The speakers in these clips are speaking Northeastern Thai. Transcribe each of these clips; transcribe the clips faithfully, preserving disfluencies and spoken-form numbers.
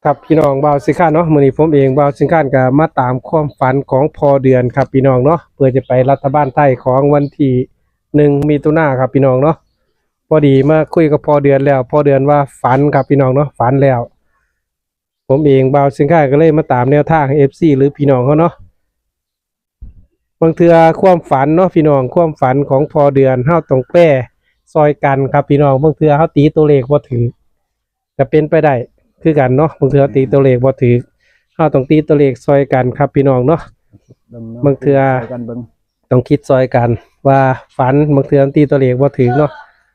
ครับพี่น้อง บ่าวสิงคานเนาะ มื้อนี้ผมเอง บ่าวสิงคาน ก็มาตามความฝันของพ่อเดือนครับพี่น้องเนาะ เพื่อจะไปรัฐบาลไทยของวันที่หนึ่งมิถุนาครับพี่น้องเนาะ พอดีมาคุยกับพ่อเดือนแล้ว พ่อเดือนว่าฝันครับพี่น้องเนาะ ฝันแล้ว ผมเอง บ่าวสิงคาน ก็เลยมาตามแนวทาง เอฟซี หรือพี่น้องเขาเนาะ บางเทื่อความฝันเนาะพี่น้อง ความฝันของพ่อเดือน เฮาต้องแปลซอยกันครับพี่น้อง บางเทื่อเฮาตีตัวเลขบ่ถืก ก็เป็นไปได้คือกันเนาะ บางเทื่อเฮาตีตัวเลขบ่ถืก เฮาต้องตีตัวเลขซอยกันครับพี่น้องเนาะ เบิ่งเนาะ บางเทื่อ ซอยกันเบิ่ง ต้องคิดซอยกันว่าฝัน บางเทื่อตีตัวเลขบ่ถืกเนาะ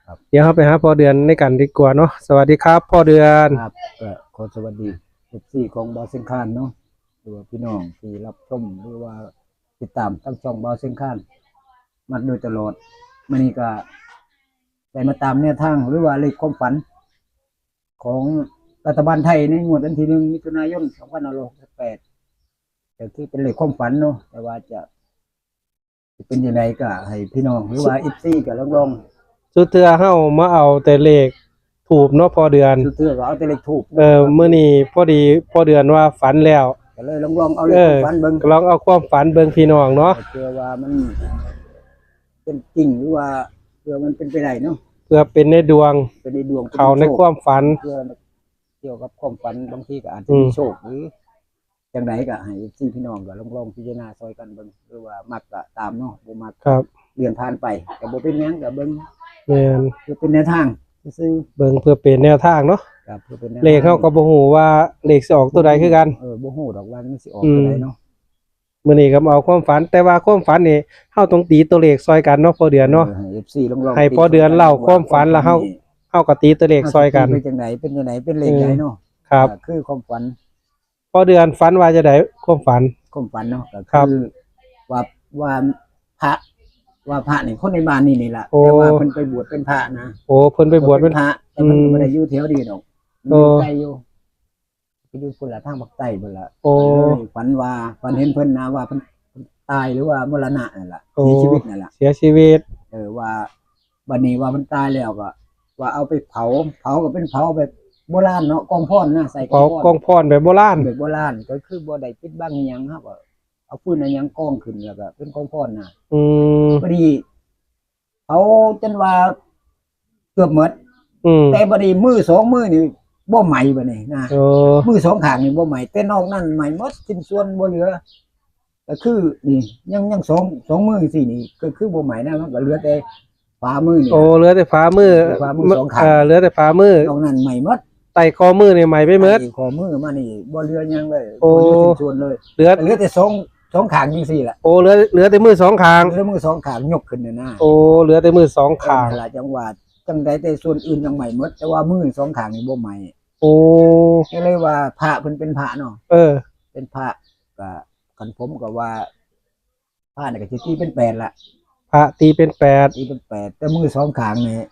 ครับ เดี๋ยวเฮาไปหาพ่อเดือนในกันดีกว่าเนาะ สวัสดีครับพ่อเดือน ครับ ก็ขอสวัสดี เอฟซี ของบ่าวสิงคานเนาะ หรือว่าพี่น้องที่รับชม หรือว่าติดตามทางช่องบ่าวสิงคานมาโดยตลอด มื้อนี้ก็ได้มาตามแนวทาง หรือว่าเลขความฝัน ของรัฐบาลไทยในงวดวันที่หนึ่งมิถุนายน สองพันห้าร้อยหกสิบแปด ก็คือเป็นเลขความฝันเนาะ แต่ว่าจะ จะเป็นจั่งใดก็ให้พี่น้อง หรือว่า เอฟซี ก็ลองๆ สุดเทื่อเฮามาเอาแต่เลขธูปเนาะพ่อเดือน สุดเทื่อก็เอาแต่เลขธูป เออ มื้อนี้พอดีพ่อเดือนว่าฝันแล้ว ก็เลยลองๆ เอาเลข เออ ความฝันเบิ่ง ลองเอาความฝันเบิ่งพี่น้องเนาะ เผื่อว่ามันเป็นจริง หรือว่าเผื่อมันเป็นไปได้เนาะ เผื่อเป็นในดวง เป็นในดวง เข้าในความฝัน เผื่อเกี่ยวกับความฝัน บางทีก็อาจจะมี อืม โชค หรือจั่งใดก็ให้ เอฟซี พี่น้องก็ลองๆ พิจารณาซอยกันเบิ่ง หรือว่ามักก็ตามเนาะ บ่มัก ครับ เลื่อนผ่านไป ก็บ่เป็นหยัง ก็เบิ่ง แม่น คือเป็นแนวทางซื่อๆ เบิ่งเพื่อเป็นแนวทางเนาะ ครับ เพื่อเป็นแนวทาง เลขเฮาก็บ่ฮู้ว่าเลขสิออกตัวใดคือกัน เออ บ่ฮู้ดอกว่ามันสิออกตัวใดเนาะ อืม มื้อนี้ก็มาเอาความฝัน แต่ว่าความฝันนี่เฮาต้องตีตัวเลขซอยกันเนาะพ่อเดือนเนาะ เออ ให้ เอฟซี ลองๆ ให้พ่อเดือนเล่าความฝันแล้วเฮา เฮาก็ตีตัวเลขซอยกัน เป็นจั่งใด เป็นจั่งใด เป็นเลขใดเนาะ เออ ครับ อ่า คือความฝัน พ่อเดือนฝันว่าจั่งใด ความฝัน ความฝันเนาะ ก็ ครับ คือว่า ว่าพระ ว่าพระนี่คนในบ้านนี่นี่ล่ะ โอ้ แต่ว่าเพิ่นไปบวชเป็นพระนะ โอ้ เพิ่นไปบวชเป็นพระ แต่เพิ่นก็ อืม บ่ได้อยู่แถวนี้ดอก มันอยู่ โอ้ ไกลอยู่ ไปอยู่พุ้นล่ะ ทางภาคใต้พุ้นล่ะ โอ้ ก็เลยฝันว่า ฝันเห็นเพิ่นนะ ว่าเพิ่น เพิ่นตายหรือว่ามรณะนั่นล่ะ โอ้ เสียชีวิตนั่นล่ะ เสียชีวิต เออ ว่า บัดนี้ว่าเพิ่นตายแล้วก็ ว่าเอาไปเผา เผาก็เป็นเผาแบบโบราณเนาะ กองฟอนนะ ใส่กองฟอน เผากองฟอนแบบโบราณ แบบโบราณ ก็คือบ่ได้ปิดบังอิหยัง เฮาก็เอาฟืนเอาหยังกองขึ้น แล้วก็เป็นกองฟอนนะ อืม บัดนี้เผาจนว่าเกือบหมด อืม แต่บัดนี้มือสองมือนี่บ่ไหม้บัดนี้นะ โอ้ มือสองข้างนี่บ่ไหม้ แต่นอกนั้นไหม้หมดสิ้นส่วนบ่เหลือ ก็คือนี่ ยัง ยังสอง สองมือจั่งซี้นี่ ก็คือบ่ไหม้นะ มันก็เหลือแต่ฝ่ามือนี่ โอ้ เหลือแต่ฝ่ามือ ฝ่ามือสองข้าง เอ่อ เหลือแต่ฝ่ามือ นอกนั้นไหม้หมด ใต้ข้อมือนี่ไหม้ไปหมด ใต้ข้อมือมานี่บ่เหลือหยังเลย โอ้ บ่เหลือชิ้นส่วนเลย เหลือ เหลือแต่สอง สองข้างจั่งซี้ล่ะ โอ้ เหลือ เหลือแต่มือสองข้าง เหลือมือสองข้างยกขึ้นน่ะนะ โอ้ เหลือแต่มือสองข้าง เออ นั่นล่ะจั่งว่า จั่งใดแต่ส่วนอื่นยังไหม้หมด แต่ว่ามือสองข้างนี่บ่ไหม้ โอ้ ก็เลยว่าพระเพิ่นเป็นพระเนาะ เออ เป็นพระ ก็ คันผมก็ว่า พระนี่ก็สิตีเป็นแปดละ พระตีเป็นแปด ตีเป็นแปด แต่มือสองข้างนี่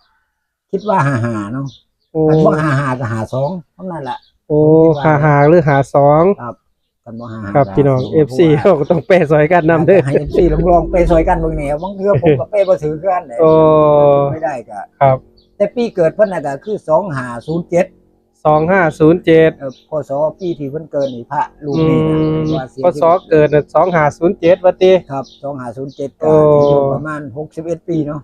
คิดว่าห้าห้าเนาะ โอ้ คันบ่ห้าห้าก็ห้าสอง เท่านั้นละ โอ้ ผมคิดว่า ห้าห้าหรือห้าสอง ครับ คันบ่ห้าห้า ครับ ก็ พี่น้อง ห้าสอง เอฟซี เพราะว่า เฮาก็ต้องแปลซอยกันนำเด้อ ให้ เอฟซี ลองๆ แปลซอยกันเบิ่งแหน่ บางเทื่อผมก็แปลบ่ถืกคือกันเด้ โอ้ ไม่ได้ก็ ครับ แต่ปีเกิดเพิ่นน่ะก็คือ สองห้าศูนย์เจ็ด สองห้าศูนย์เจ็ด เอ่อ พ.ศ. ปีที่เพิ่นเกิดนี่ พระรูปนี้นะ อืม ว่าเสียชีวิต พ.ศ. เกิดน่ะ สองห้าศูนย์เจ็ด ว่าติ ครับ สองห้าศูนย์เจ็ด โอ้ ก็อายุประมาณ หกสิบเอ็ด ปีเนาะ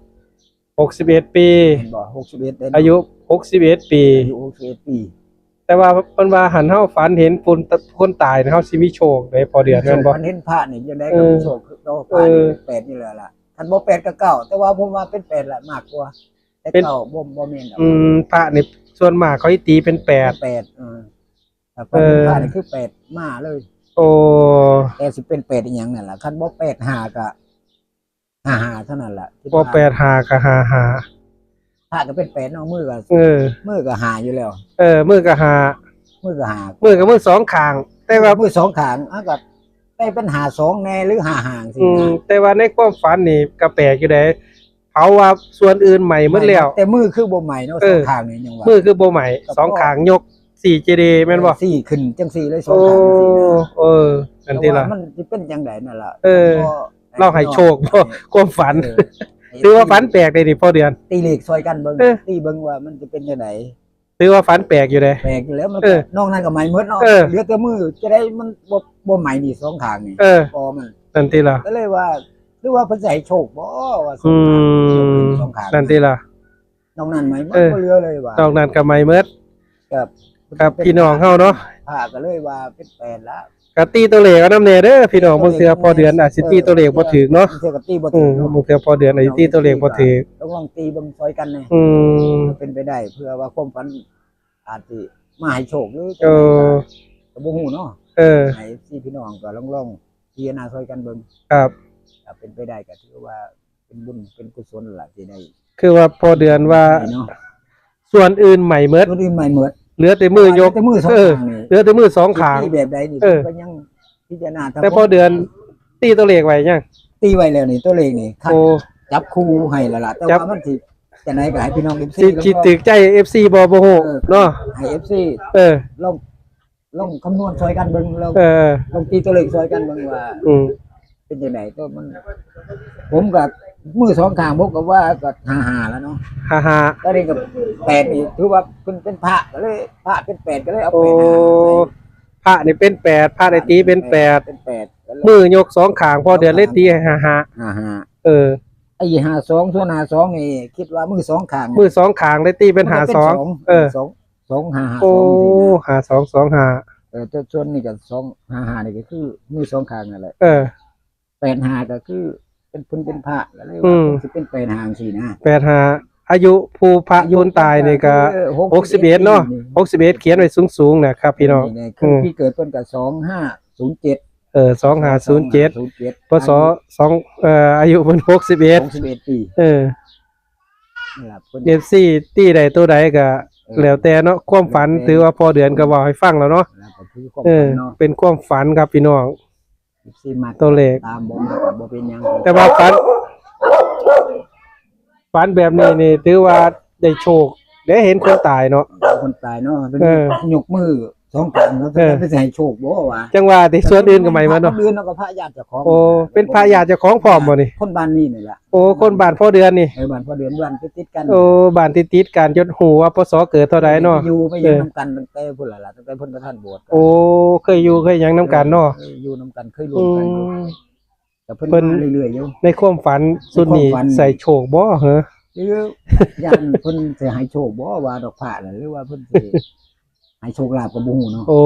หกสิบเอ็ด ปี แม่นบ่ หกสิบเอ็ด เด้เนาะ อายุ หกสิบเอ็ด ปี อายุ หกสิบเอ็ด ปี แต่ว่าเพิ่นว่าหั้นเฮาฝันเห็นคน คนตายน่ะ เฮาสิมีโชคเด้ พ่อเดือน แม่นบ่ ฝันเห็นพระนี่จั่งใดก็มีโชค เออ เนาะ พระนี่ เออ เป็นแปดนี่แหละล่ะ คันบ่แปดก็เก้า แต่ว่าผมว่าเป็นแปดล่ะมากกว่า แต่ เป็น เก้าบ่ บ่แม่นดอก อืม พระนี่ส่วนมากเขาสิตีเป็นแปด แปด เออ ถ้าฝันเห็น เออ พระนี่คือแปดมาเลย โอ้ แต่สิเป็นแปดอีหยังนั่นล่ะ คันบ่แปดห้าก็ห้าห้าเท่านั้นล่ะ คิด บ่ ว่า แปดห้าก็ห้าห้า พระก็เป็นแปดเนาะ มือก็ เออ มือก็ห้าอยู่แล้ว เออ มือก็ห้า มือก็ห้า มือก็มือสองข้าง แต่ว่า มือสองข้าง อ่ะ ก็ได้เป็นห้าสองแน่ หรือห้าห้าจั่งซี้นะ อืม แต่ว่าในความฝันนี่ก็แปลกอยู่เด้ เผาว่าส่วนอื่นไหม้หมดแล้ว แต่มือคือบ่ไหม้เนาะ เออ สองข้างนี่ยังว่า มือคือบ่ไหม้ ก็ สองข้างยก สี่ เจดีย์ แม่นบ่ เออ สี่ ขึ้นจั่งซี้เลย สองข้างจั่งซี้นะ โอ้ เออ อันที่ละ แต่ว่ามันสิเป็นจั่งใดนั่นล่ะ เออ ก็ เล่าให้โชคบ่ ความฝัน เออ ถือว่าฝันแปลกเลยนี่พ่อเดือน ตีเลขซอยกันเบิ่ง เออ ตีเบิ่งว่ามันจะเป็นจั่งใด ถือว่าฝันแปลกอยู่เด้ แปลกอยู่แล้ว มันก็ เออ นอกนั้นก็ใหม่หมดเนาะ เออ เหลือแต่มือจะได้มันบ่บ่ใหม่นี่สองข้างนี่ เออ คอมัน นั่นติล่ะ ก็เลยว่า หรือว่าเพิ่นสิให้โชคบ่ว่า อืม สองข้าง นั่นติล่ะ นอกนั้นใหม่หมด เออ บ่เหลือเลยว่า นอกนั้นก็ใหม่หมด ครับ ครับพี่น้องเฮาเนาะ พระก็เลยว่าเป็นแปดละ ก็ตีตัวเลขเอานำแน่เด้อพี่น้อง บางเทื่อพ่อเดือนอาจสิตีตัวเลขบ่ถืกเนาะ บางเทื่อก็ตีบ่ อื ถื ม กเนาะ บางเทื่อพ่อเดือนอาจสิตีตัวเลขบ่ถืก ต้องลองตีเบิ่งซอยกันแน่ อืม เป็นไปได้เพื่อว่าความฝันอาจสิมาให้โชคหรือ เออ ก็บ่ฮู้เนาะ เออ ให้เอฟซีพี่น้องก็ลองลองพิจารณาซอยกันเบิ่ง ครับ ถ้าเป็นไปได้ก็ถือว่าเป็นบุญเป็นกุศลล่ะที่ได้ คือว่าพ่อเดือนว่า เนาะ ส่วนอื่นใหม่หมด ตัวอื่นใหม่หมด เหลือแต่มือยก แต่มือสอง เออ ข้างนี่ เหลือแต่มือสองข้าง ที่แบบใดนี่ เออ ก็ยังพิจารณา แต่พ่อเดือนตีตัวเลขไว้ยัง ตีไว้แล้วนี่ตัวเลขนี่คัด โอ้ จับคู่ให้แล้วล่ะแต่ จับ ว่ามันสิจะไหนก็ให้พี่น้องเอฟ สิ ซี สิถืกใจเอฟซีบ่บ่ฮู้เนาะ ให้เอฟซี เออ ลองลองคำนวณซอยกันเบิ่งลอง เออ ลองตีตัวเลขซอยกันเบิ่งว่า อืม เป็นจังได๋ตัวมัน ผมก็มือสองข้างผมก็ว่าก็ห้าห้าแล้วเนาะ ฮ่าฮ่า ตอนนี้ก็แปดนี่ถือว่าเป็นเป็นพระก็เลยพระเป็นแปดก็เลยเอา โอ้ แปดห้า พระนี่เป็นแปด พระในตีเป็นแปด เป็นแปดก็เลย มือยกสองข้างพ่อเดือนเลยตีให้ฮ่าฮ่า ห้าห้า เออ ไอ้ห้าสองส่วนห้าสองนี่คิดว่ามือสองข้าง มือสองข้างเลยตีเป็นห้าสอง เออ สองสองห้าห้า โอ้ สอง ห้าสองสองห้า เออแต่ส่วนนี้ก็สองห้าห้านี่ก็คือมือสองข้างนั่นแหละ เออ แปดห้าก็คือเป็นเพิ่นเป็นพระแล้วเลย อื ว่าม เพิ่นสิเป็นแปดห้าจังซี่นะ แปดห้า อายุผู้พระ อายุ คนตายนี่ก็ เออ หกสิบเอ็ดเนาะ หกสิบเอ็ด เขียนไว้สูงๆนะครับพี่น้อง นี่คือ อืม ที่เกิดเพิ่นก็สองห้าศูนย์เจ็ด เออ สองห้าศูนย์เจ็ด ศูนย์เจ็ด พ.ศ. สอง เอ่อ อายุเพิ่นหกสิบเอ็ด หกสิบเอ็ดปี เออ นั่นล่ะเพิ่น เอฟซี ตีได้ตัวใดก็ เออ แล้วแต่เนาะ ความฝัน แล้วแต่ ถือว่าพ่อเดือนก็เว้าให้ฟังแล้วเนาะ แล้วก็คือความ เออ ฝันเนาะ เป็นความฝันครับพี่น้อง เอฟซี มัก ตัวเลข ตามบ่มักก็บ่เป็นหยัง แต่ว่าฝัน ฝันแบบนี้นี่ถือว่าได้โชค ได้เห็นคนตายเนาะ คนตายเนาะเป็น เออ ยกมือสองข้างแล้ว เออ จะไปใส่โชคบ่วะ จังว่าที่ส่วนอื่นก็ใหม่มาเนาะ คนอื่นแล้วก็พระญาติเจ้าของ โอ้ เป็นพระญาติเจ้าของพร้อมบ่นี่ คนบ้านนี่นี่แหละ โอ้ คนบ้านพ่อเดือนนี่ เออบ้านพ่อเดือนบ้านติดๆกัน โอ้ บ้านติดๆกัน จนฮู้ว่า พ.ศ. เกิดเท่าใดเนาะ อยู่ไป เอ ยัง อ นำกันตั้งแต่พุ่นละล่ะตั้งแต่เพิ่นบ่ทันบวช โอ้ เคยอยู่เคยหยังนำกันเนาะ เอออยู่นำกันเคย อื รู้กันอยู่ ม แต่เพิ่น เพิ่น มาเรื่อยๆอยู่ ในความฝันสุดนี้ ในความฝัน ใส่โชคบ่เหรอ หรือย่านเพิ่นสิให้โชคบ่ว่าดอกพระน่ะหรือว่าเพิ่นสิให้โชคลาภก็บ่ฮู้เนาะ โอ้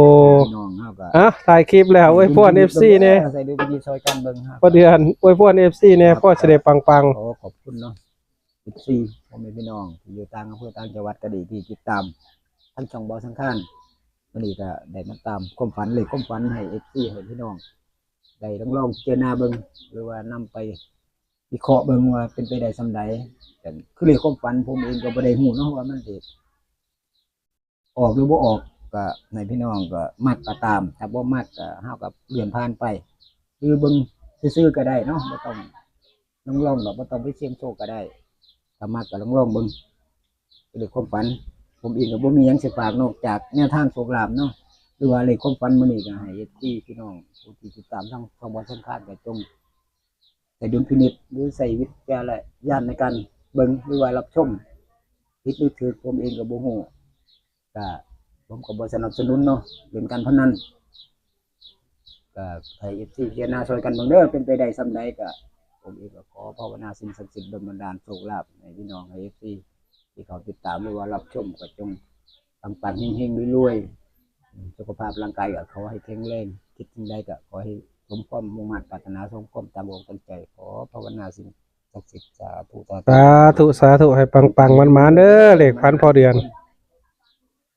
พี่น้องเฮาก็ อ่ะ ถ่ายคลิปแล้วอวยพร เอฟซี แน่ ใส่ดูพิธีซอยกันเบิ่งครับ พ่อเดือนอวยพร เอฟซี แน่ พ่อสิได้ปัง ขอขอบคุณเนาะ เอฟซี พ่อแม่พี่น้องที่อยู่ต่างอำเภอต่างจังหวัดก็ดีที่ติดตาม ทั้งช่องบ่าวสังขาร มื้อนี้ก็ได้มาตามความฝันเลขความฝันให้ เอฟซี ให้พี่น้อง ได้ลองลองพิจารณาเบิ่งหรือว่านำไปวิเคราะห์เบิ่งว่าเป็นไปได้ส่ำใด แต่คือเลขความฝันผมเองก็บ่ได้ฮู้เนาะว่ามันสิออกหรือบ่ออก ก็ให้พี่น้องก็มักก็ตาม ถ้าบ่มักก็เฮาก็เลื่อนผ่านไป หรือเบิ่งซื่อๆก็ได้เนาะ บ่ต้องลองลองดอก บ่ต้องไปเสี่ยงโชคก็ได้ ถ้ามักก็ลองลองเบิ่ง เป็นเลขความฝัน ผมเองก็บ่มีหยังสิฝากนอกจากแนวทางโชคลาภเนาะ หรือว่าเลขความฝันมื้อนี้ก็ให้ เอฟซี พี่น้องผู้ที่ติดตามทางช่องบ่าวสังขารก็จงใช้ดุลพินิจหรือใช้วิจารณญาณในการเบิ่งหรือว่ารับชม ผิดหรือถูกผมเองก็บ่ฮู้ ก็ผมก็บ่สนับสนุนเนาะ เล่นการพนัน ก็ให้ เอฟซี พิจารณาซอยกันเบิ่งเด้อ เป็นไปได้ส่ำใดก็ ผมเองก็ขอภาวนาสิ่งศักดิ์สิทธิ์ดลบันดาลโชคลาภให้พี่น้องให้ เอฟซี ที่เขาติดตามหรือว่ารับชมก็จงปังๆ เฮงๆ รวยๆ สุขภาพร่างกายก็ขอให้แข็งแรง คิดสิ่งใดก็ขอให้สมความมุ่งมั่นปรารถนา สมความตั้งอกตั้งใจ ขอภาวนาสิ่งศักดิ์สิทธิ์ สาธุ สาธุ ๆ สาธุ สาธุ ให้ปังๆ มันๆ เด้อ เลขฝันพ่อเดือน